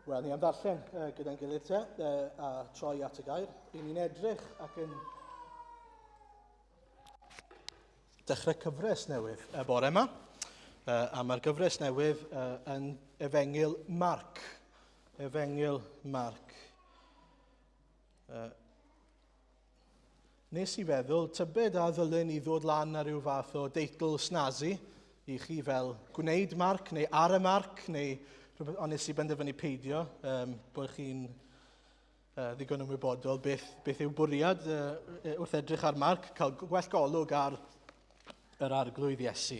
Wel, ni am ddarllen uh, gyda'n gilydd te, uh, a troi at y gair. I ni'n edrych ac yn dechrau cyfres newydd y bore yma. Uh, a mae'r gyfres newydd uh, yn Efengyl Marc. Efengyl Marc. Uh, Nes i feddwl, tybed a ddylen i ddod lan â rhyw fath o deitl snazzy i chi fel Gwneud Marc neu Ar y Marc neu rhywbeth, ond nes i benderfynu peidio, um, bod chi'n uh, ddigon ymwybodol beth, beth yw bwriad uh, wrth edrych ar Marc, cael gwell golwg ar yr Arglwydd Iesu,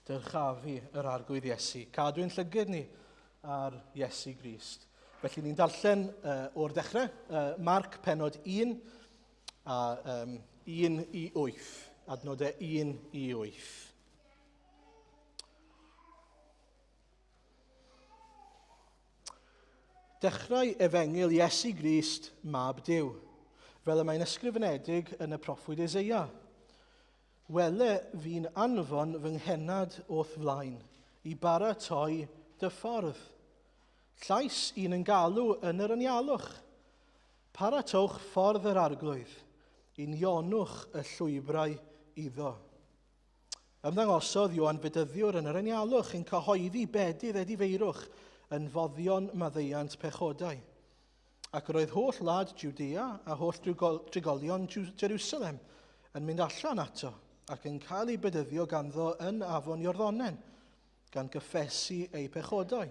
dyrchafu yr Arglwydd Iesu, cadw ein llyged ni ar Iesu Grist. Felly ni'n darllen uh, o'r dechrau, uh, Marc penod 1 a um, 1 i 8, adnodau 1 i 8. Dechrau efengyl Iesu Grist, Mab Duw, fel y mae'n ysgrifenedig yn y proffwyd Eseia. Wele fi'n anfon fy nghennad o'th flaen, i baratoi dy ffordd. Llais un yn galw yn yr anialwch, Paratowch ffordd yr Arglwydd, unionwch y llwybrau iddo. Ymddangosodd Ioan Fedyddiwr yn yr anialwch yn cyhoeddi bedydd edifeirwch yn foddion maddeuant pechodau. Ac yr oedd holl wlad Jwdea a holl drigolion Jerusalem yn mynd allan ato ac yn cael eu bedyddio ganddo yn afon Iorddonen, gan gyffesu eu pechodau.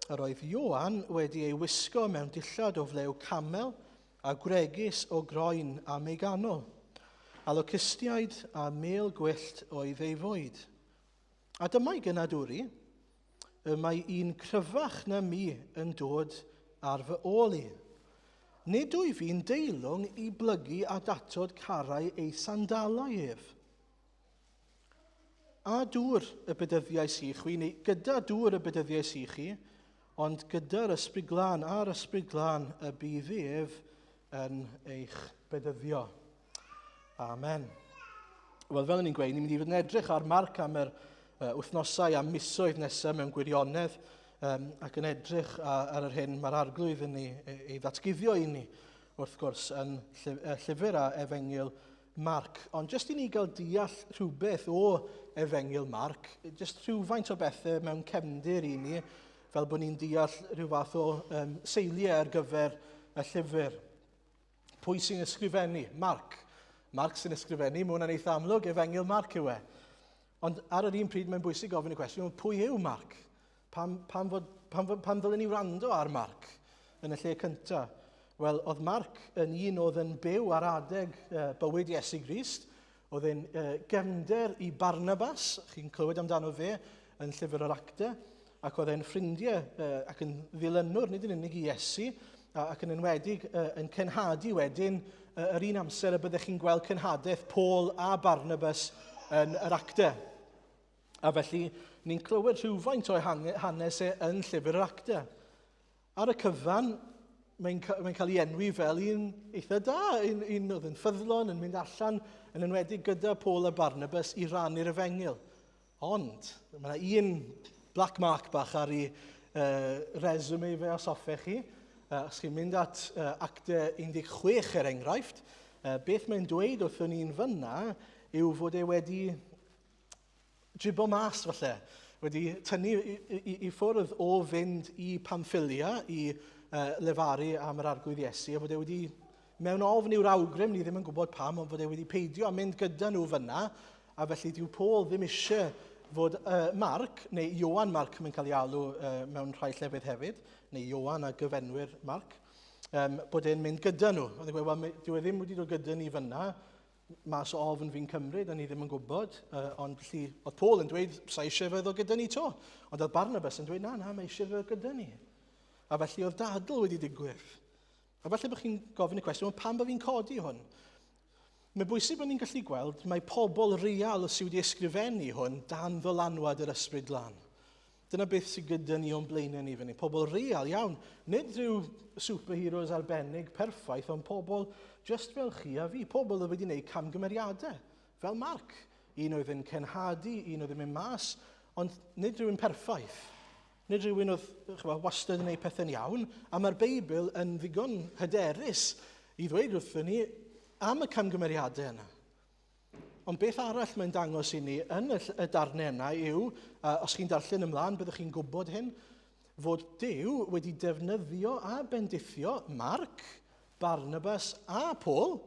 Yr oedd Ioan wedi ei wisgo mewn dillad o flew camel a gwregys o groen am ei ganol, a locustiaid a mêl gwyllt oedd ei fwyd. A dyma'i genadwri, y mae un cryfach na mi yn dod ar fy ôl i. Nid wyf fi'n deilwng i blygu a datod carau ei sandalau ef. A dŵr y bedyddiais i chwi, neu gyda dŵr y bedyddiais i chi, ond gyda'r Ysbryd Glân a'r Ysbryd Glân y bydd ef yn eich bedyddio. Amen. Wel, fel o'n i'n gweud, ni'n mynd i fod yn edrych ar Marc am yr uh, wythnosau a misoedd nesaf mewn gwirionedd, um, ac yn edrych ar, ar yr hyn mae'r arglwydd yn ei, ei, ei ddatguddio i ni, wrth gwrs, yn llyfr a efengyl Marc. Ond jyst i ni gael deall rhywbeth o efengyl Marc, jyst rhywfaint o bethau mewn cefndir i ni, fel bod ni'n deall rhyw fath o um, seiliau ar gyfer y llyfr. Pwy sy'n ysgrifennu? Marc. Marc sy'n ysgrifennu, mae hwnna'n eitha amlwg, efengyl Marc yw e. Ond ar yr un pryd mae'n bwysig gofyn y cwestiwn, pwy yw Marc? Pam, pam, fod, pam, pam ddylen ni wrando ar Marc yn y lle cyntaf? Wel, oedd Marc yn un oedd yn byw ar adeg uh, bywyd Iesu Grist. Oedd e'n uh, gefnder i Barnabas, chi'n clywed amdano fe yn llyfr yr Actau, ac oedd e'n ffrindiau uh, ac yn ddilynwr, nid yn unig i Iesu, ac yn enwedig uh, yn cenhadu wedyn uh, yr un amser y byddech chi'n gweld cenhadaeth Paul a Barnabas yn yr Actau. A felly, ni'n clywed rhywfaint o'i hanes e yn llyfr yr Actau. Ar y cyfan, mae'n mae cael ei enwi fel un eitha da, un, un oedd yn ffyddlon, yn mynd allan, yn enwedig gyda Paul a Barnabas i rannu'r efengyl. Ond, mae yna un black mark bach ar ei uh, resume fe os hoffech chi. Uh, os chi'n mynd at uh, acte 16 er enghraifft, uh, beth mae'n dweud wrthyn ni'n fyna yw fod e wedi jibo mas falle, wedi tynnu i, i, i ffwrdd o fynd i Pamphylia i uh, lefaru am yr arglwydd Iesu, a fod e wedi, mewn ofn yw'r awgrym, ni ddim yn gwybod pam, ond fod e wedi peidio a mynd gyda nhw fyna, a felly dyw Paul ddim eisiau fod uh, Marc, neu Ioan Marc mae'n cael ei alw uh, mewn rhai llefydd hefyd, neu Ioan a gyfenwyr Marc, um, bod e'n mynd gyda nhw. Oedd e'n gweud, wel, dyw e ddim wedi dod gyda ni fyna, mas o ofn fi'n cymryd, a ni ddim yn gwybod. Uh, ond felly, oedd Paul yn dweud, sa eisiau fe ddod gyda ni to. Ond oedd Barnabas yn dweud, na, na, mae eisiau fe ddod gyda ni. A felly oedd dadl wedi digwydd. A felly bod chi'n gofyn y cwestiwn, pam bod fi'n codi hwn? Mae'n bwysig bod ni'n gallu gweld mae pobl real sydd wedi ysgrifennu hwn dan ddylanwad yr ysbryd glân. Dyna beth sydd gyda ni o'n blaenau ni fyny. Pobl real iawn. Nid rhyw superheroes arbennig perffaith, ond pobl just fel chi a fi. Pobl oedd wedi gwneud camgymeriadau. Fel Mark. Un oedd yn cenhadu, un oedd yn mynd mas, ond nid rhywun perffaith. Nid rhywun oedd chwa, wastad yn gwneud pethau'n iawn, a mae'r Beibl yn ddigon hyderus i ddweud wrthyn ni am y camgymeriadau yna. Ond beth arall mae'n dangos i ni yn y, y darnau yna yw, os chi'n darllen ymlaen, byddwch chi'n gwybod hyn, fod Duw wedi defnyddio a bendithio Marc, Barnabas a Paul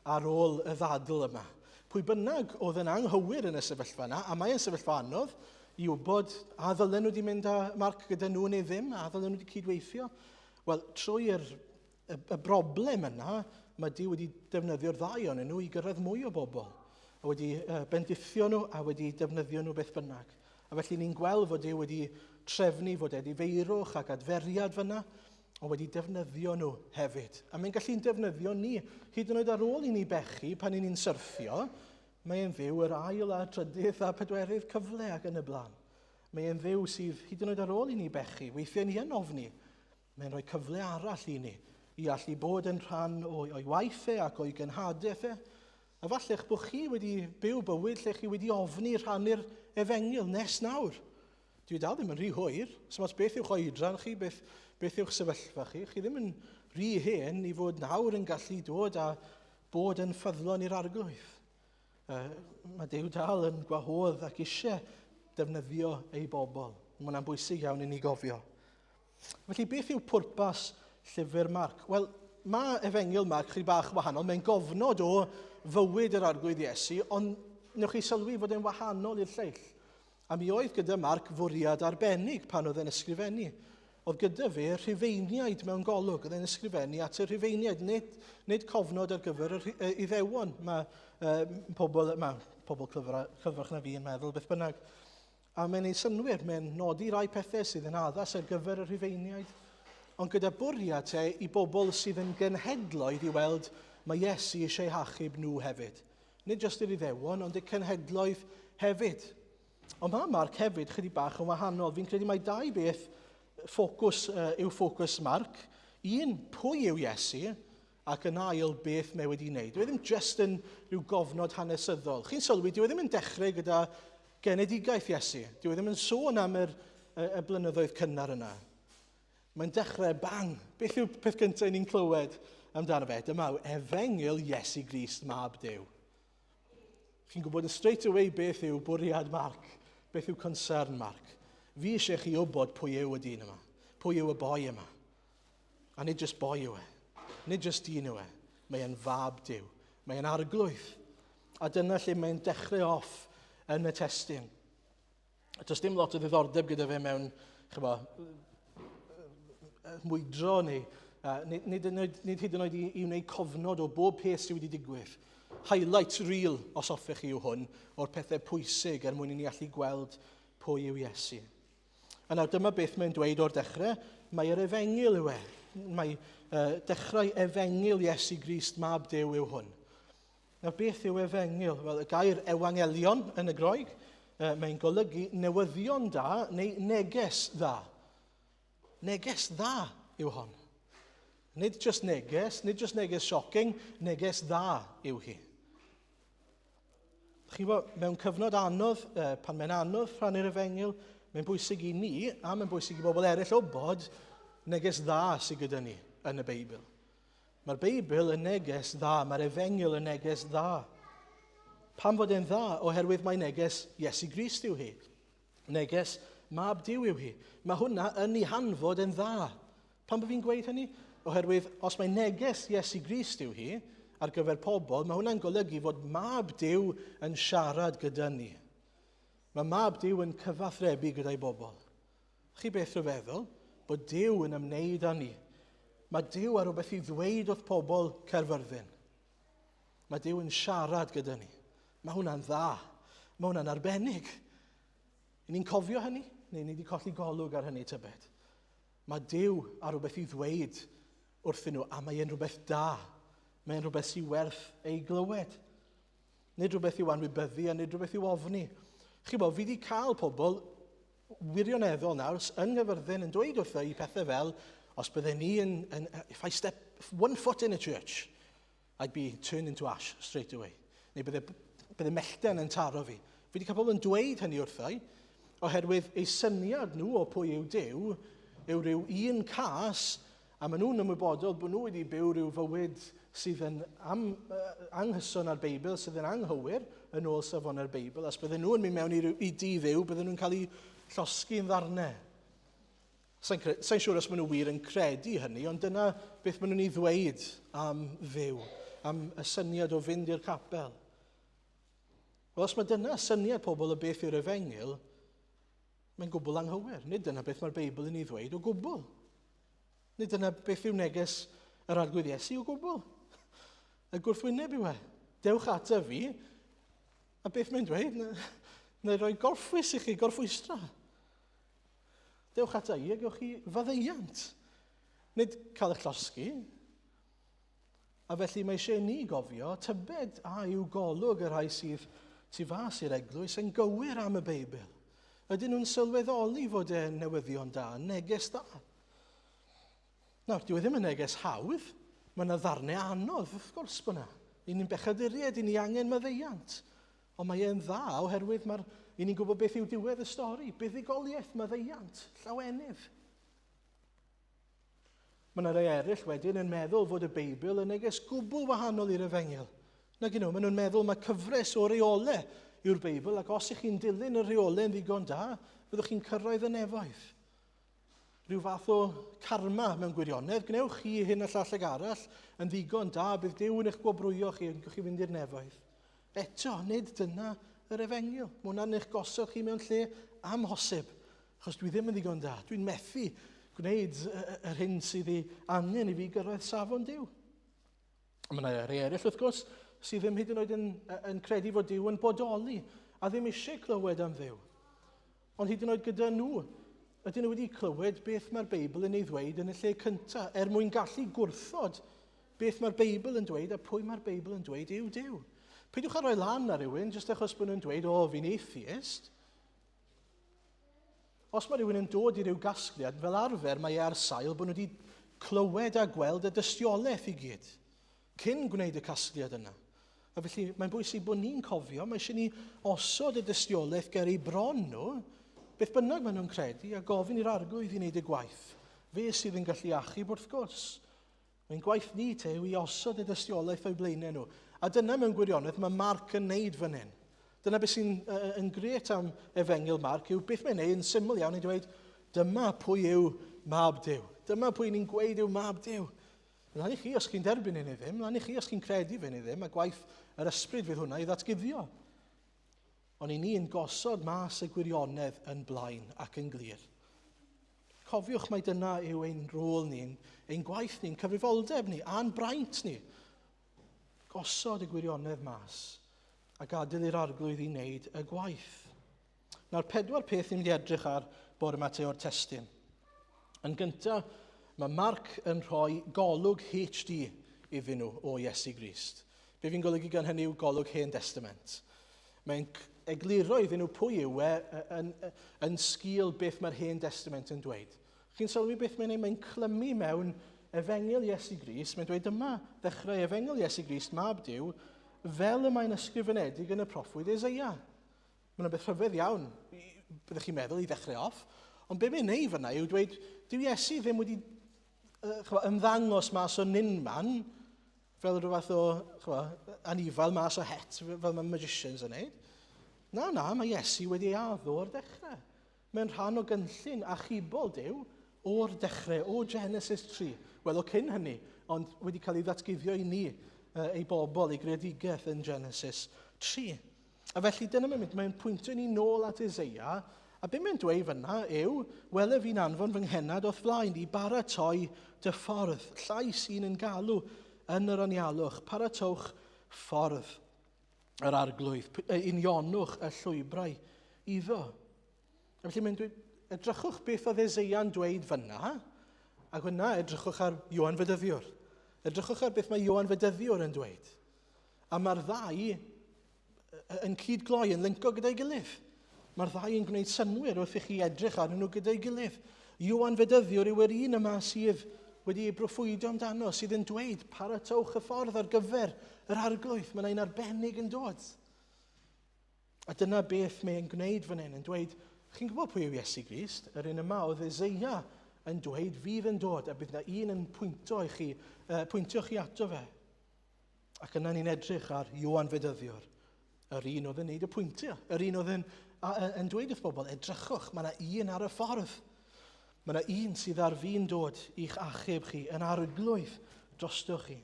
ar ôl y ddadl yma. Pwy bynnag oedd yn anghywir yn y sefyllfa yna, a mae'n sefyllfa anodd i wybod a ddylen nhw wedi mynd â Marc gyda nhw neu ddim, a ddylen nhw wedi cydweithio. Wel, trwy'r y, y broblem yna, mae Duw wedi defnyddio'r ddau ohonyn nhw i gyrraedd mwy o bobl, a wedi bendithio nhw a wedi defnyddio nhw beth bynnag. A felly ni'n gweld fod Duw wedi trefnu fod edifeirwch ac adferiad fyna, ond wedi defnyddio nhw hefyd. A mae'n gallu'n defnyddio ni, hyd yn oed ar ôl i ni bechu, pan i ni'n syrthio, mae'n Dduw yr ail a trydydd a pedwerydd cyfle ac yn y blaen. Mae'n Dduw sydd hyd yn oed ar ôl i ni bechu, weithiau ni yn ofni, Mae'n rhoi cyfle arall i ni i allu bod yn rhan o'i waith e ac o'i genhadaeth e. A falle eich bod chi wedi byw bywyd lle chi wedi ofni rhannu'r efengyl nes nawr. Dwi dal ddim yn rhy hwyr. So os beth yw'ch oedran chi, beth, beth yw'ch sefyllfa chi, chi ddim yn rhy hen i fod nawr yn gallu dod a bod yn ffyddlon i'r arglwydd. Mae Duw dal yn gwahodd ac eisiau defnyddio ei bobl. Mae hwnna'n bwysig iawn i ni gofio. Felly, beth yw pwrpas llyfr Marc? Wel, mae Efengyl Marc chydig bach wahanol. Mae'n gofnod o fywyd yr Arglwydd Iesu, ond newch chi sylwi fod e'n wahanol i'r lleill. A mi oedd gyda Marc fwriad arbennig pan oedd e'n ysgrifennu. Oedd gyda fe Rhufeiniaid mewn golwg, oedd e'n ysgrifennu at y Rhufeiniaid, nid, nid cofnod ar gyfer yr Iddewon. Mae pobl, mae pobl clyfrach na fi yn meddwl, beth bynnag. A mae'n ei synnwyr, mae'n nodi rai pethau sydd yn addas ar gyfer y Rhufeiniaid, ond gyda bwriad te i bobl sydd yn genhedloedd i weld mae Iesu eisiau hachub nhw hefyd. Nid jyst i'r Iddewon, ond y cenhedloedd hefyd. Ond mae Marc hefyd chydig bach yn wahanol. Fi'n credu mai dau beth ffocws, yw ffocws Marc. Un, pwy yw Iesu? Ac yn ail, beth mae wedi wneud. Dyw e ddim jyst yn rhyw gofnod hanesyddol. Chi'n sylwi, dyw e ddim yn dechrau gyda genedigaeth Iesu. Dyw e ddim yn sôn am yr, y, y blynyddoedd cynnar yna. Mae'n dechrau bang. Beth yw'r peth gyntaf ni'n clywed amdano fe? Dyma yw efengyl Iesu Grist, mab Duw. Chi'n gwybod yn straight away beth yw bwriad Mark, beth yw concern Mark. Fi eisiau chi wybod pwy yw y dyn yma, pwy yw y boi yma. A nid jyst boi yw e. Nid jyst dyn yw e. Mae e'n fab Duw. Mae e'n arglwydd. A dyna lle mae'n dechrau off yn y testun. Does dim lot o ddiddordeb gyda fe mewn, chybo, mwydro neu nid, nid, nid, nid hyd yn oed i, i wneud cofnod o bob peth sydd wedi digwydd. Highlight reel, os hoffech chi, yw hwn, o'r pethau pwysig er mwyn i ni allu gweld pwy yw Iesu. A nawr dyma beth mae'n dweud o'r dechrau, mae yr efengyl yw e. Mae dechrau efengyl Iesu Grist, mab Duw yw hwn. Nawr beth yw efengyl? Wel, y gair ewangelion yn y Groeg, mae'n golygu newyddion da neu neges dda. Neges dda yw hon. Nid just neges, nid just neges shocking, neges dda yw hi. Chi'n gwybod, mewn cyfnod anodd, pan mae'n anodd rhannu'r efengyl, mae'n bwysig i ni, a mae'n bwysig i bobl eraill wybod neges dda sydd gyda ni yn y Beibl. Mae'r Beibl yn neges dda, mae'r efengyl yn neges dda. Pam fod e'n dda? Oherwydd mae neges Iesu Grist yw hi. Neges mab Duw yw hi. Mae hwnna yn ei hanfod yn dda. Pam bod fi'n gweud hynny? Oherwydd os mae neges Iesu Grist yw hi ar gyfer pobl, mae hwnna'n golygu fod mab Duw yn siarad gyda ni. Mae mab Duw yn cyfathrebu gyda'i bobl. Chi beth rhyfeddol? Bod Duw yn ymwneud â ni. Mae Duw ar rhywbeth i ddweud wrth pobl Caerfyrddin. Mae Duw yn siarad gyda ni. Mae hwnna'n dda. Mae hwnna'n arbennig. I ni'n cofio hynny? Neu ni wedi colli golwg ar hynny tybed? Mae Duw ar rhywbeth i ddweud wrthyn nhw, a mae e'n rhywbeth da. Mae'n rhywbeth sy'n werth ei glywed. Nid rhywbeth i'w anwybyddu a nid rhywbeth i'w ofni. Chi bod, fi wedi cael pobl wirioneddol nawr yng Nghaerfyrddin yn dweud wrtho i pethau fel, os bydden ni yn, yn, if I step one foot in a church, I'd be turned into ash straight away. Neu bydde, bydde mellten yn taro fi. Fi wedi cael pobl yn dweud hynny wrtho i, Oherwydd eu syniad nhw o pwy yw Duw yw rhyw un cas, a maen nhw'n ymwybodol bod nhw wedi byw rhyw fywyd sydd yn am, uh, anghyson â'r Beibl, sydd yn anghywir yn ôl safonau'r Beibl. Os bydden nhw'n mynd mewn i, i dŷ Dduw, bydden nhw'n cael eu llosgi'n ddarnau. Sa'n sa siŵr os maen nhw wir yn credu hynny, ond dyna beth maen nhw'n ei ddweud am Dduw, am y syniad o fynd i'r capel. Wel, os mae dyna syniad pobl o beth yw'r efengyl, mae'n gwbl anghywir. Nid dyna beth mae'r Beibl yn ei ddweud o gwbl. Nid dyna beth yw neges yr Arglwydd Iesu o gwbl. Y gwrthwyneb yw e. Dewch ata fi, a beth mae'n dweud? Na, na roi gorffwys i chi, gorffwystra. Dewch ata i a gewch chi faddeuant. Nid cael eich llosgi. A felly mae eisiau ni gofio tybed a yw golwg y rhai sydd tu fas i'r eglwys yn gywir am y Beibl. Ydyn nhw'n sylweddoli fod e'n newyddion da, neges dda? Nawr, dyw e ddim yn neges hawdd. Mae yna ddarnau anodd, wrth gwrs bod yna. I ni'n bechaduriaid, i ni angen maddeuant. Ond mae e'n dda oherwydd mae'r, i ni'n gwybod beth yw diwedd y stori. Buddugoliaeth, maddeuant, llawenydd. Mae yna rai eraill wedyn yn meddwl fod y Beibl yn neges gwbl wahanol i'r Efengyl. Nag nhw, maen nhw'n meddwl mae cyfres o reolau yw'r Beibl ac os ych chi'n dilyn y rheolau yn ddigon da, byddwch chi'n cyrraedd y nefoedd. Rhyw fath o karma mewn gwirionedd, gwnewch chi hyn a llall ag arall yn ddigon da, bydd Duw yn eich gwobrwyo chi yn chi fynd i'r nefoedd. Eto, nid dyna yr efengyl. Mae hwnna'n eich gosod chi mewn lle amhosib, achos dwi ddim yn ddigon da. Dwi'n methu gwneud yr hyn sydd ei angen i fi gyrraedd safon Duw. Mae yna rhai eraill, wrth gwrs, sydd ddim hyd yn oed yn, yn credu fod Duw yn bodoli a ddim eisiau clywed am Dduw. Ond hyd yn oed gyda nhw, ydyn nhw wedi clywed beth mae'r Beibl yn ei ddweud yn y lle cyntaf, er mwyn gallu gwrthod beth mae'r Beibl yn dweud a pwy mae'r Beibl yn dweud yw Duw. Peidiwch â rhoi lan ar rhywun jyst achos bod nhw'n dweud, o, oh, fi'n atheist. Os mae rhywun yn dod i ryw gasgliad, fel arfer mae e ar sail bod nhw wedi clywed a gweld y dystiolaeth i gyd cyn gwneud y casgliad yna. A felly mae'n bwysig bod ni'n cofio, mae eisiau ni osod y dystiolaeth ger eu bron nhw, beth bynnag maen nhw'n credu, a gofyn i'r arglwydd i wneud y gwaith. Fe sydd yn gallu achub wrth gwrs. Mae'n gwaith ni te yw i osod y dystiolaeth o'u blaenau nhw. A dyna mewn gwirionedd mae Marc yn neud fan hyn. Dyna beth sy'n uh, yn gret am efengyl Marc yw beth mae'n neud yn syml iawn i dweud dyma pwy yw mab Duw. Dyma pwy ni'n gweud yw mab Duw. Lan i chi os chi'n derbyn e neu ddim, lan i chi os chi'n credu fe neu ddim, a gwaith yr ysbryd fydd hwnna i ddatguddio. Ond i ni'n gosod mas y gwirionedd yn blaen ac yn glir. Cofiwch mai dyna yw ein rôl ni, ein gwaith ni'n cyfrifoldeb ni, a'n braint ni. Gosod y gwirionedd mas a gadael i'r arglwydd i wneud y gwaith. Nawr, pedwar peth ni'n mynd i edrych ar bore yma te o'r testun. Yn gyntaf, mae Mark yn rhoi golwg HD iddyn nhw o Iesu Grist. Be fi'n golygu gan hynny yw golwg Hen Testament. Mae'n egluro iddyn nhw pwy yw e yn, yn, yn sgil beth mae'r Hen Testament yn dweud. Chi'n sylwi beth mae'n ei? Mae'n clymu mewn Efengyl Iesu Grist. Mae'n dweud dyma ddechrau Efengyl Iesu Grist, mab Duw, fel y mae'n ysgrifenedig yn y proffwyd Eseia. Mae'n beth rhyfedd iawn, byddwch chi'n meddwl, i ddechrau off. Ond be mae'n neud fyna yw dweud, dyw Iesu ddim wedi chwa, ymddangos mas o nunman, fel rhyw fath o chwa, anifail mas o het, fel mae magicians yn neud. Na, na, mae Iesu wedi ei addo o'r dechrau. Mae'n rhan o gynllun achubol Duw o'r dechrau, o Genesis 3. Wel, o cyn hynny, ond wedi cael ei ddatguddio i ni, ei bobl, ei greadigaeth yn Genesis 3. A felly dyna mae'n mynd, mae'n pwyntio ni nôl at Eseia, a be mae'n dweud fyna yw, wele fi'n anfon fy nghennad o'th flaen i baratoi dy ffordd, llais un yn galw yn yr anialwch, paratowch ffordd yr arglwydd, unionwch y llwybrau iddo. A felly mae'n dweud, edrychwch beth oedd Eseia'n dweud fyna, ac yna edrychwch ar Ioan Fedyddiwr. Edrychwch ar beth mae Ioan Fedyddiwr yn dweud. A mae'r ddau yn cyd-gloi, yn linco gyda'i gilydd. Mae'r ddau yn gwneud synnwyr wrth i chi edrych arnyn nhw gyda'i gilydd. Ioan Fedyddiwr yw yr un yma sydd wedi ei broffwydio amdano, sydd yn dweud, paratowch y ffordd ar gyfer yr arglwydd, mae yna un arbennig yn dod. A dyna beth mae'n gwneud fan hyn, yn dweud, Chi'n gwybod pwy yw Iesu Grist? Yr un yma oedd Eseia yn dweud fydd yn dod a bydd na un yn pwyntio i chi, pwyntio chi ato fe. Ac yna ni'n edrych ar Ioan Fedyddiwr, yr un oedd yn neud y pwyntio, yr un oedd yn, yn dweud wrth bobl, edrychwch, mae yna un ar y ffordd. Mae yna un sydd ar fin dod i'ch achub chi, yn arglwydd drostoch chi.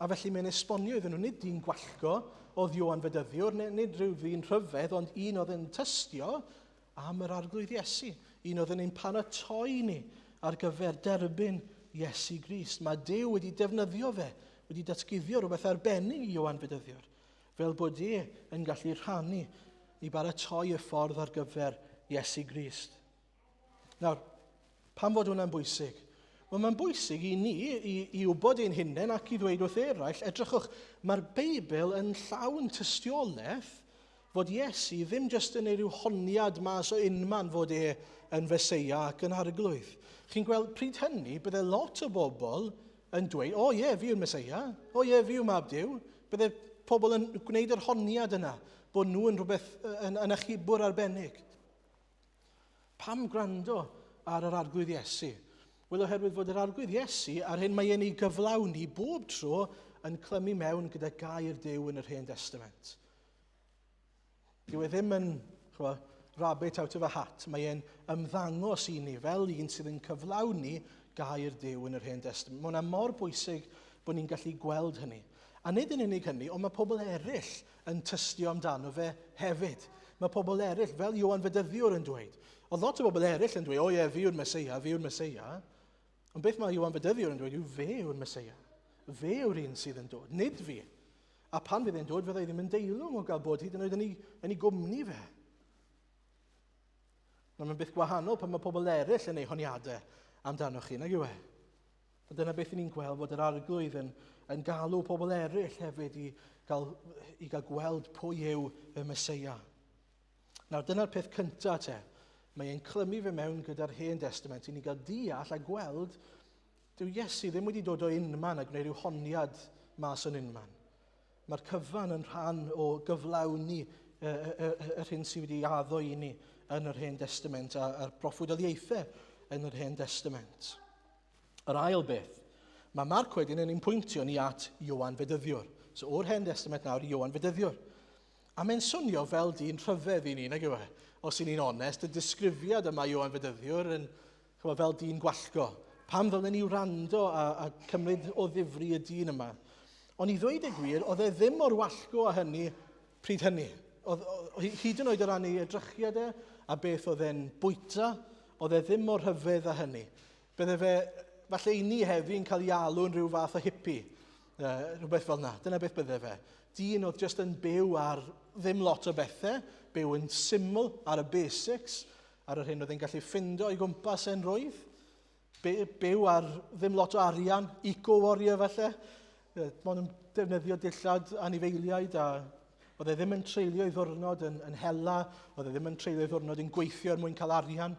A felly mae'n esbonio iddyn nhw, nid dyn gwallgo oedd Ioan Fedyddiwr, nid rhyw ddyn rhyfedd, ond un oedd yn tystio am yr Arglwydd Iesu. Un oedd yn ein paratoi ni ar gyfer derbyn Iesu Grist. Mae Duw wedi defnyddio fe, wedi datguddio rhywbeth arbennig i Ioan Fedyddiwr, fel bod e yn gallu rhannu i baratoi y ffordd ar gyfer Iesu Grist. Nawr, pam fod hwnna'n bwysig? Wel, mae'n bwysig i ni i, i wybod ein hunain ac i ddweud wrth eraill, edrychwch, mae'r Beibl yn llawn tystiolaeth fod Iesu ddim jyst yn ei rhyw honiad mas o unman fod e yn Feseia ac yn Arglwydd. Chi'n gweld, pryd hynny, bydde lot o bobl yn dweud, o ie, fi yw'r Meseia, o ie, fi yw mab Duw. Bydde pobl yn gwneud yr honiad yna, bod nhw yn rhywbeth yn, yn achubwr arbennig. Pam gwrando ar yr Arglwydd Iesu? Wel, oherwydd fod yr Arglwydd Iesu a'r hyn mae e'n ei gyflawni bob tro yn clymu mewn gyda gair Duw yn yr Hen Destament. Dyw e ddim yn chwa, rabbit out of a hat. Mae e'n ymddangos i ni fel un sydd yn cyflawni gair Duw yn yr Hen Destament. Mae hwnna mor bwysig bod ni'n gallu gweld hynny. A nid yn unig hynny, ond mae pobl eraill yn tystio amdano fe hefyd. Mae pobl eraill, fel Ioan Fedyddiwr yn dweud. Oedd lot o bobl eraill yn dweud, o ie, fi yw'r Meseia, fi yw'r Meseia. Ond beth mae Ioan Fedyddiwr yn dweud yw, fe yw'r Meseia. Fe yw'r un sydd yn dod, nid fi. A pan fydd e'n dod, fydda i ddim yn deilwng o gael bod hyd yn oed yn ei, yn ei gwmni fe. Mae'n beth gwahanol pan mae pobl eraill yn ei honiadau amdano chi, nag yw e? A dyna beth ni'n gweld fod yr arglwydd yn, yn galw pobl eraill hefyd i gael, i gael gweld pwy yw y Meseia. Nawr, dyna'r peth cyntaf te. Mae e'n clymu fe mewn gyda'r Hen Testament i ni gael deall a gweld dyw Iesu ddim wedi dod o unman a gwneud rhyw honiad mas o'n unman. Mae'r cyfan yn rhan o gyflawni yr hyn sydd wedi addo i ni yn yr Hen Testament a'r proffwydoliaethau yn yr Hen Testament. Yr ail beth, mae Marc wedyn yn ein pwyntio ni at Ioan Fedyddiwr. So o'r Hen Testament nawr i Ioan Fedyddiwr. A mae'n swnio fel dyn rhyfedd i ni, nag yw e? Os y'n ni'n onest, y disgrifiad yma Ioan Fedyddiwr yn chymod, fel dyn gwallgo. Pam ddylen ni wrando a, a cymryd o ddifri y dyn yma? Ond i ddweud y gwir, oedd e ddim mor wallgo â hynny pryd hynny. Oedd, hyd yn oed o ran ei edrychiad e a beth oedd e'n bwyta, oedd e ddim mor rhyfedd â hynny. Bydde fe, falle i ni heddi, yn cael ei alw yn rhyw fath o hippie. Rhywbeth fel yna. Dyna beth bydde fe. Dyn oedd jyst yn byw ar ddim lot o bethau, byw yn syml ar y basics, ar yr hyn oedd e'n gallu ffindo o'i gwmpas e'n rwydd. Byw ar ddim lot o arian, eco-warrior falle. Mond yn defnyddio dillad anifeiliaid a oedd e ddim yn treulio ei ddwrnod yn, yn hela, oedd e ddim yn treulio ei ddwrnod yn gweithio er mwyn cael arian.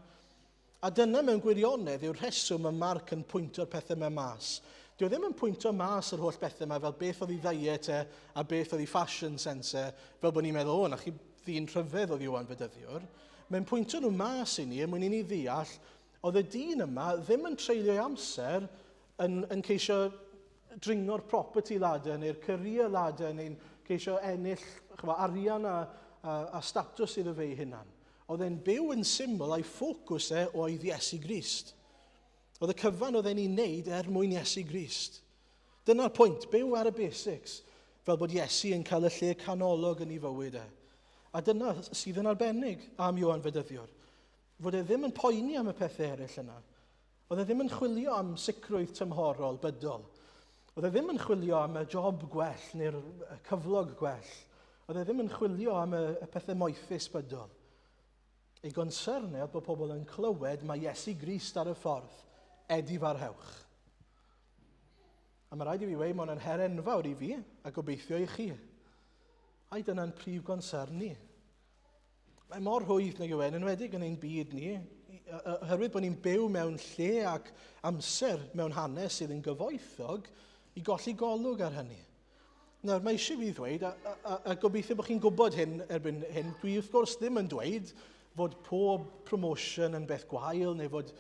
A dyna mewn gwirionedd yw'r rheswm mae Marc yn pwyntio'r pethau yma mas. Dyw e ddim yn pwyntio mas yr holl bethau yma fel beth oedd ei ddiet e a beth oedd ei fashion sense e, fel bod ni'n meddwl, o, na chi ddyn rhyfedd oedd Ioan Fedyddiwr. Mae'n pwyntio nhw mas i ni er mwyn i ni ddeall oedd y dyn yma ddim yn treulio'i amser yn, yn ceisio dringo'r property ladder neu'r career ladder neu'n ceisio ennill chwa, arian a, a, a statws iddo fe ei hunan. Oedd e'n byw yn syml a'i ffocws e oedd Iesu Grist. Oedd y cyfan oedd e'n ei wneud er mwyn Iesu Grist. Dyna'r pwynt, byw ar y basics, fel bod Iesu yn cael y lle canolog yn ei fywyd e. A dyna sydd yn arbennig am Ioan Fedyddiwr, fod e ddim yn poeni am y pethau eraill yna. Oedd e ddim yn chwilio am sicrwydd tymhorol bydol. Oedd e ddim yn chwilio am y job gwell neu'r cyflog gwell. Oedd e ddim yn chwilio am y, y pethau moethus bydol. Ei gonsern e oedd bod pobl yn clywed mae Iesu Grist ar y ffordd, edifarhewch. A mae rhaid i fi weud, mae hwnna'n her enfawr i fi, a gobeithio i chi. Ai dyna'n prif gonsern ni? Mae mor rhwydd nag yw e, yn enwedig yn ein byd ni, oherwydd bod ni'n byw mewn lle ac amser mewn hanes sydd yn gyfoethog, i golli golwg ar hynny. Nawr, mae eisiau fi ddweud, a, a, a gobeithio bod chi'n gwybod hyn erbyn hyn, dwi wrth gwrs ddim yn dweud fod pob promotion yn beth gwael, neu fod,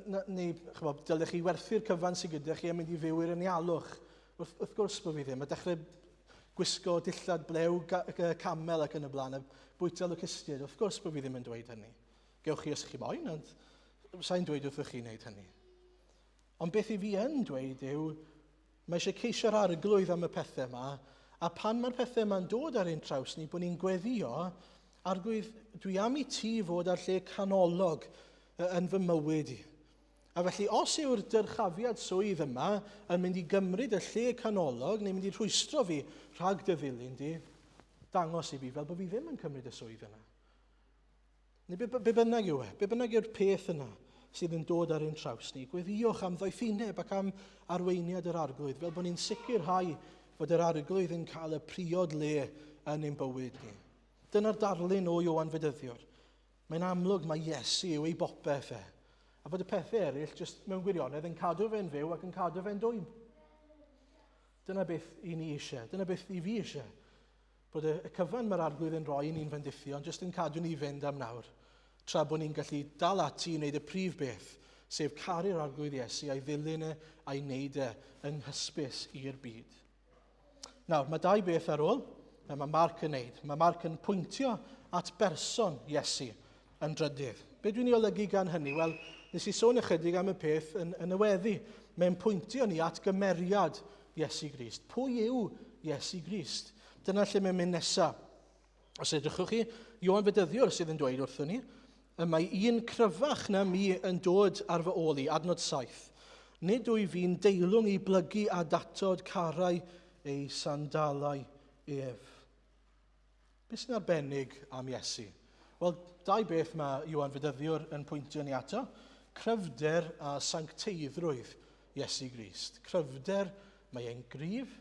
neu, chymod, dylech chi werthu'r cyfan sydd gyda chi a mynd i fyw i'r anialwch. Wrth, wrth gwrs bod fi ddim, a dechrau gwisgo dillad blew camel ac yn y blaen, a bwyta locustiaid, wrth gwrs bod fi ddim yn dweud hynny. Gewch chi os chi moyn, ond sa'n dweud wrthych chi wneud hynny. Ond beth i fi yn dweud yw, mae eisiau ceisio'r arglwydd am y pethau yma, a pan mae'r pethau yma'n dod ar ein traws ni, bod ni'n gweddio, arglwydd, dwi am i ti fod ar lle canolog yn fy mywyd i. A felly, os yw'r dyrchafiad swydd yma yn mynd i gymryd y lle canolog neu mynd i rhwystro fi rhag dy ddilyn di, dangos i fi fel bod fi ddim yn cymryd y swydd yna. Neu be, be bynnag yw e, be bynnag yw'r peth yna sydd yn dod ar ein traws ni, gweddïwch am ddoethineb ac am arweiniad yr arglwydd, fel bod ni'n sicrhau fod yr arglwydd yn cael y priod le yn ein bywyd ni. Dyna'r darlun o Ioan Fedyddiwr. Mae'n amlwg mai Iesu yw ei bopeth e, a bod y pethau eraill jyst mewn gwirionedd yn cadw fe'n fyw ac yn cadw fe'n dwym. Dyna beth i ni eisiau, dyna beth i fi eisiau. Bod y, y cyfan mae'r arglwydd yn rhoi i ni'n fendithio, ond jyst yn cadw ni fynd am nawr, tra bod ni'n gallu dal ati i wneud y prif beth, sef caru'r arglwydd Iesu a'i ddilyn e a'i wneud e yn hysbys i'r byd. Nawr, mae dau beth ar ôl mae Mark yn neud. Mae Mark yn pwyntio at berson Iesu yn drydydd. Be dwi'n ei olygu gan hynny? Wel, nes i sôn ychydig am y peth yn, yn y weddi. Mae'n pwyntio ni at gymeriad Iesu Grist. Pwy yw Iesu Grist? Dyna lle mae'n mynd nesaf. Os edrychwch chi, Ioan Fedyddiwr sydd yn dweud wrthyn ni, y mae un cryfach na mi yn dod ar fy ôl i, adnod 7. Nid wyf fi'n deilwng i blygu a datod carau ei sandalau ef. Beth sy'n arbennig am Iesu? Wel, dau beth mae Ioan Fedyddiwr yn pwyntio ni ato. Cryfder a sancteiddrwydd Iesu Grist. Cryfder, mae e'n gryf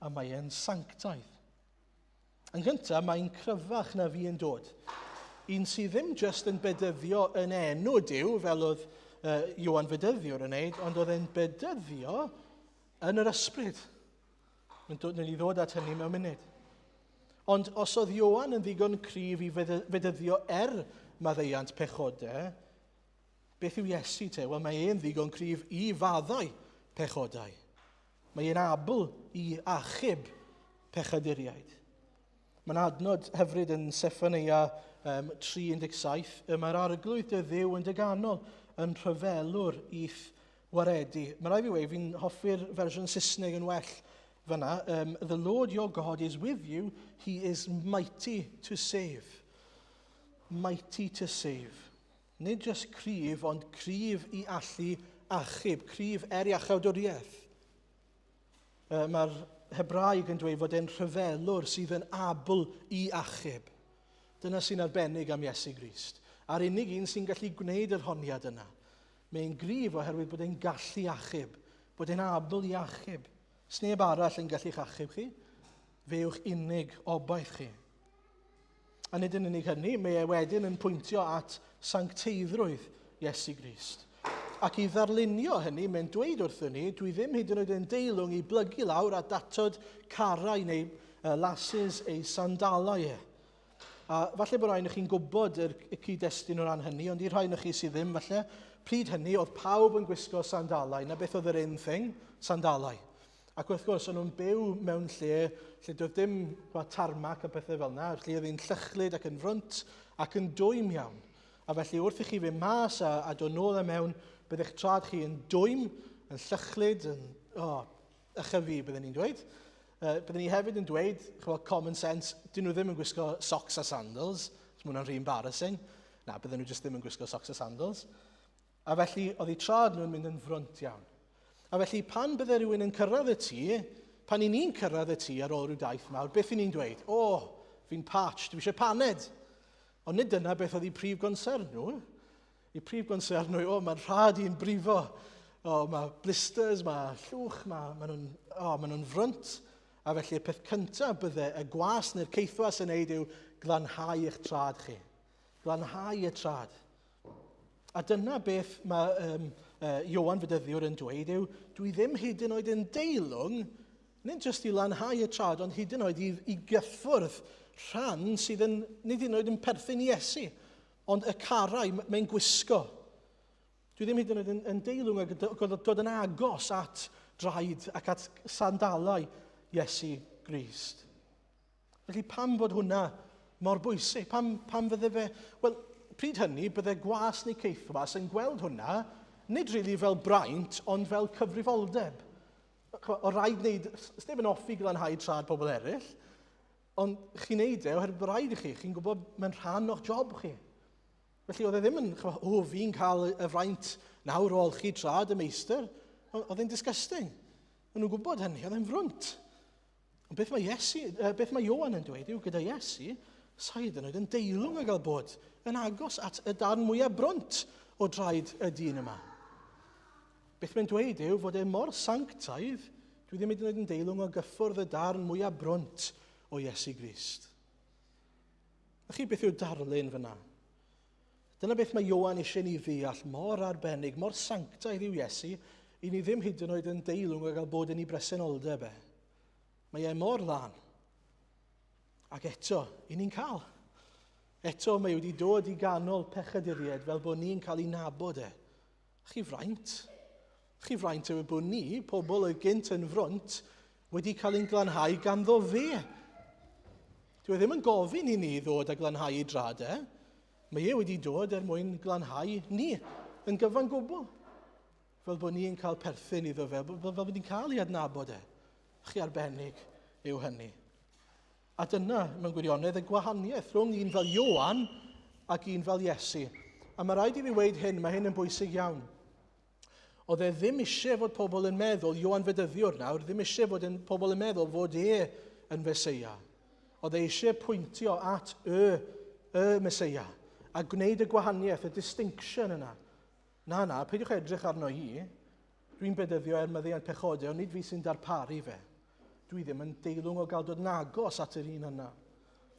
a mae e'n sanctaidd. Yn gyntaf, mae'n cryfach na fi yn dod. Un sydd ddim jyst yn bedyddio yn enw Duw, fel oedd uh, Ioan Fedyddiwr yn neud, ond oedd e'n bedyddio yn yr ysbryd. Mae'n dod, ni ddod at hynny mewn munud. Ond os oedd Ioan yn ddigon cryf i fedyddio er maddeuant pechodau, beth yw Iesu te? Wel, mae e'n ddigon cryf i faddau pechodau. Mae e'n abl i achub pechaduriaid. Mae'n adnod hyfryd yn Seffaneia um, 3.17, y mae'r arglwydd dy ddiw yn dy ganol yn rhyfelwr i'th waredu. Mae rai fi wei, fi'n hoffi'r fersiwn Saesneg yn well fyna. Um, The Lord your God is with you, he is mighty to save. Mighty to save. Nid jyst cryf, ond cryf i allu achub, cryf er iachawdwriaeth. Mae'r Hebraeg yn dweud fod e'n rhyfelwr sydd yn abl i achub. Dyna sy'n arbennig am Iesu Grist. A'r unig un sy'n gallu gwneud yr honiad yna. Mae'n gryf oherwydd bod e'n gallu achub, bod e'n abl i achub. Sneb arall yn gallu'ch achub chi. Fe yw'ch unig obaith chi. A nid yn unig hynny, mae e wedyn yn pwyntio at sancteiddrwydd Iesu Grist. Ac i ddarlunio hynny, mae'n dweud wrthyn ni, dwi ddim hyd yn oed yn deilwng i blygu lawr a datod carau neu lasus ei sandalau e. A falle bod rhai o'ch chi'n gwybod yr, y cyd-destun o ran hynny, ond i rhai o'ch chi sydd ddim, falle, pryd hynny oedd pawb yn gwisgo sandalau. Na beth oedd yr un thing? Sandalau. Ac wrth gwrs, o'n nhw'n byw mewn lle lle doedd dim chwa, tarmac a pethau fel yna, lle oedd hi'n llychlyd ac yn frwnt ac yn dwym iawn. A felly wrth i chi fynd mas a, a dod nôl a mewn, bydd eich trad chi yn dwym, yn llychlyd, yn oh, ychyfu, byddwn ni'n dweud. Uh, byddwn ni hefyd yn dweud, chwa, common sense, dyn nhw ddim yn gwisgo socks a sandals, os mae hwnna'n rhy embarrassing. Na, bydden nhw jyst ddim yn gwisgo socks a sandals. A felly, oedd eu trad nhw'n mynd yn frwnt iawn. A felly, pan bydde rhywun yn cyrraedd y tŷ, pan i ni'n cyrraedd y tŷ ar ôl rhyw daith mawr, beth i ni'n dweud? O, oh, fi'n parched, dwi eisiau paned. Ond nid dyna beth oedd eu prif gonsern nhw. Eu prif gonsern nhw, o, oh, mae'n rhad i'n brifo. O, oh, mae blisters, mae llwch, mae, mae nhw'n oh, mae nhw'n frwnt. A felly, y peth cyntaf bydde y gwas neu'r ceithwas yn neud yw glanhau eich trad chi. Glanhau y trad. A dyna beth mae um, uh, Ioan Fedyddiwr yn dweud yw, dwi ddim hyd yn oed yn deilwng Nid jyst i lanhau y trad, ond hyd yn oed i, i gyffwrdd rhan sydd yn, nid hyd yn oed yn perthyn i Iesu, ond y carau mae'n gwisgo. Dwi ddim hyd yn oed yn, yn deilwng ag dod yn agos at draed ac at sandalau Iesu Grist. Felly pam fod hwnna mor bwysig? Pam, pam fydde fe... Wel, pryd hynny, bydde gwas neu ceithwas yn gweld hwnna, nid rili really fel braint, ond fel cyfrifoldeb. O rhaid wneud, sneb yn offi glanhau trad pobl eraill, ond chi'n neud e oherwydd bod rhaid i chi, chi'n gwybod mae'n rhan o'ch job chi. Felly oedd e ddim yn, o, fi'n cael y fraint nawr o olchi trad y meistr. Oedd e'n disgusting. O'n nhw'n gwybod hynny, oedd e'n frwnt. Ond beth mae, Iesu, beth mae Ioan yn dweud yw gyda Iesu, said yn oed yn deilwng o gael bod yn agos at y darn mwyaf brwnt o draed y dyn yma. Beth mae'n dweud yw fod e mor sanctaidd, dwi ddim hyd yn oed yn deilwng o gyffwrdd y darn mwyaf brwnt o Iesu Grist. A chi beth yw'r darlun fyna? Dyna beth mae Ioan eisiau ni ddeall mor arbennig, mor sanctaidd yw Iesu, i ni ddim hyd yn oed yn deilwng o gael bod yn ei bresenoldeb e. Mae e mor lân. Ac eto, i ni'n cael. Eto, mae wedi dod i ganol pechaduriaid fel bod ni'n cael ei nabod e. Chi fraint. Chi fraint yw bod ni, pobl oedd gynt yn frwnt, wedi cael ein glanhau ganddo fe. Dyw e ddim yn gofyn i ni ddod a glanhau ei drad e. Mae e wedi dod er mwyn glanhau ni yn gyfan gwbl. Fel bod ni'n cael perthyn iddo fe, fel bod ni'n cael ei adnabod e. Chi arbennig yw hynny. A dyna, mewn gwirionedd, y gwahaniaeth rhwng un fel Ioan ac un fel Iesu. A mae rhaid i fi weud hyn, mae hyn yn bwysig iawn. Oedd e ddim eisiau fod pobl yn meddwl, Ioan Fedyddiwr nawr, ddim eisiau fod yn, pobl yn meddwl fod e yn Feseia. Oedd e eisiau pwyntio at y, y Meseia a gwneud y gwahaniaeth, y distinction yna. Na, na, peidiwch edrych arno i. Dwi'n bedyddio er maddeuant pechodau, ond nid fi sy'n darparu fe. Dwi ddim yn deilwng o gael dod yn agos at yr un yna.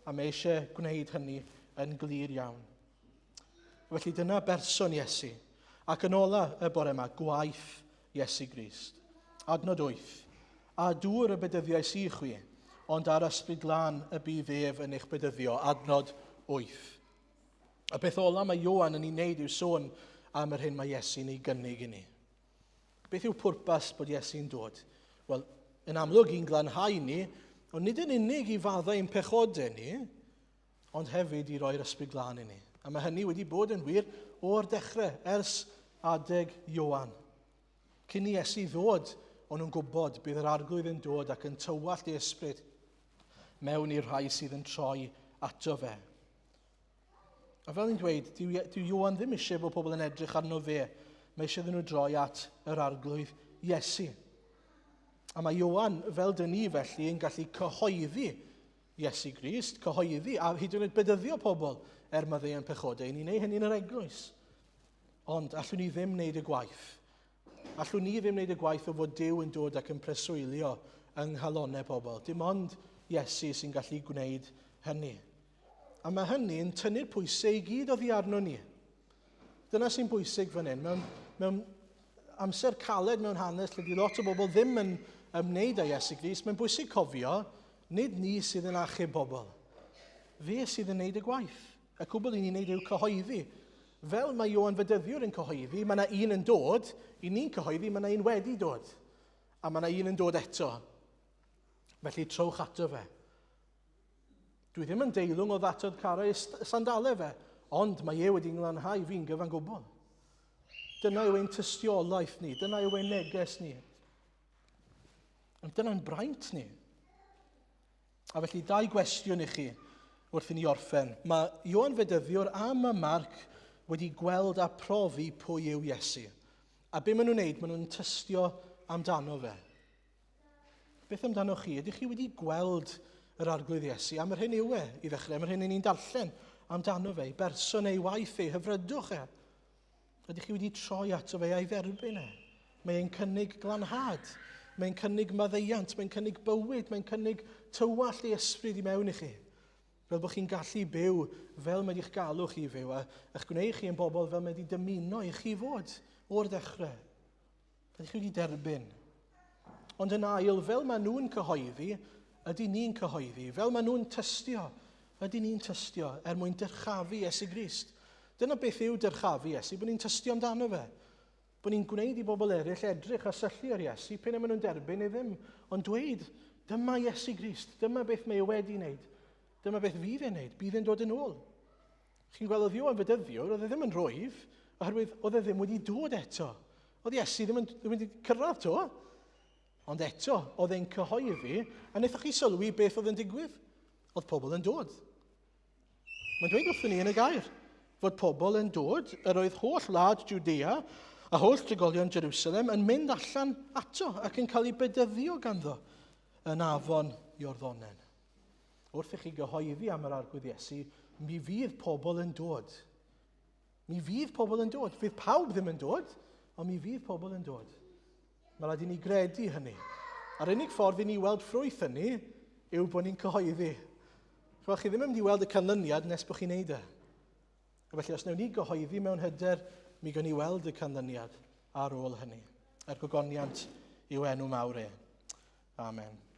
A mae eisiau gwneud hynny yn glir iawn. Felly dyna berson Iesu. Ac yn ola y bore yma, gwaith Iesu Grist. Adnod 8. A dŵr y bedyddiais i chwi, ond ar ysbryd glân y bydd ef yn eich bedyddio. Adnod 8. Y peth ola mae Ioan yn ei wneud yw sôn am yr hyn mae Iesu'n ei gynnig i ni. Beth yw pwrpas bod Iesu'n dod? Wel, yn amlwg i'n glanhau ni, ond nid yn unig i faddau ein pechodau ni, ond hefyd i roi'r Ysbryd Glân i ni. A mae hynny wedi bod yn wir o'r dechrau, ers adeg Ioan. Cyn i Iesu ddod, o'n nhw'n gwybod bydd yr arglwydd yn dod ac yn tywallt ei ysbryd mewn i'r rhai sydd yn troi ato fe. A fel ni'n dweud, dyw, dyw Ioan ddim eisiau bod pobl yn edrych arno fe. Mae eisiau iddyn nhw droi at yr arglwydd Iesu. A mae Ioan, fel dyn ni felly, yn gallu cyhoeddi Iesu Grist, cyhoeddi a hyd yn oed bedyddio pobl er maddeuant pechodau. Ni'n neud hynny yn yr eglwys. Ond allwn ni ddim wneud y gwaith. Allwn ni ddim wneud y gwaith o fod Duw yn dod ac yn preswylio yng nghalonau pobl. Dim ond Iesu sy'n gallu gwneud hynny. A mae hynny'n tynnu'r pwysau i gyd oddi arno ni. Dyna sy'n bwysig fan hyn. Mewn, mewn amser caled mewn hanes lle di lot o bobl ddim yn ymwneud â Iesu Grist, mae'n bwysig cofio, nid ni sydd yn achub pobl. Fe sydd yn wneud y gwaith. Y cwbl i ni'n wneud yw cyhoeddi. Fel mae Ioan Fedyddiwr yn cyhoeddi, mae yna un yn dod, i ni'n cyhoeddi, mae yna un wedi dod. A mae yna un yn dod eto. Felly trowch ato fe. Dwi ddim yn deilwng o ddatod carau sandalau fe, ond mae e wedi nglanhau fi'n gyfan gwbl. Dyna yw ein tystiolaeth ni, dyna yw ein neges ni. Ond dyna'n braint ni. A felly, dau gwestiwn i chi wrth i ni orffen. Mae Ioan Fedyddiwr a mae Marc wedi gweld a profi pwy yw Iesu. A be maen nhw'n wneud? Maen nhw'n tystio amdano fe. Beth amdano chi? Ydych chi wedi gweld yr Arglwydd Iesu am yr hyn yw e i ddechrau, am yr hyn i ni'n darllen amdano fe, ei berson ei waith, ei hyfrydwch e? Ydych chi wedi troi ato fe a'i dderbyn e? Mae e'n cynnig glanhad, mae'n cynnig maddeuant, mae'n cynnig bywyd, mae'n cynnig tywallt ei ysbryd i mewn i chi. Fel bod chi'n gallu byw fel mae wedi'ch galw chi i fyw, a eich gwneud chi yn bobl fel mae wedi dymuno i chi fod o'r dechrau. Ydych chi wedi derbyn? Ond yn ail, fel maen nhw'n cyhoeddi, ydy ni'n cyhoeddi. Fel maen nhw'n tystio, ydy ni'n tystio er mwyn dyrchafu Iesu Grist. Dyna beth yw dyrchafu Iesu, bod ni'n tystio amdano fe. Bod ni'n gwneud i bobl eraill edrych a syllu ar Iesu, p'un ai maen nhw'n derbyn neu ddim, ond dweud, dyma Iesu Grist, dyma beth mae e wedi wneud, dyma beth fydd e'n wneud, bydd e'n dod yn ôl. Chi'n gweld, oedd Ioan Fedyddiwr, oedd e ddim yn rwyf, oherwydd oedd e ddim wedi dod eto. Oedd Iesu ddim, yn, ddim wedi cyrraedd to. Ond eto, oedd e'n cyhoeddi, a wnaethoch chi sylwi beth oedd yn digwydd? Oedd pobl yn dod. Mae'n dweud wrthyn ni yn y gair fod pobl yn dod, yr oedd holl wlad Judea a holl drigolion Jerusalem yn mynd allan ato ac yn cael eu bedyddio ganddo yn afon Iorddonen. Wrth i chi gyhoeddi am yr Arglwydd Iesu, mi fydd pobl yn dod. Mi fydd pobl yn dod. Fydd pawb ddim yn dod, ond mi fydd pobl yn dod. Mae rhaid i ni gredu hynny. A'r unig ffordd i ni weld ffrwyth hynny yw bod ni'n cyhoeddi. Chwa, chi ddim yn mynd i weld y canlyniad nes bod chi'n neud e. A felly, os wnawn ni gyhoeddi mewn hyder, mi gawn ni weld y canlyniad ar ôl hynny. Er gogoniant i'w enw mawr e. Amen.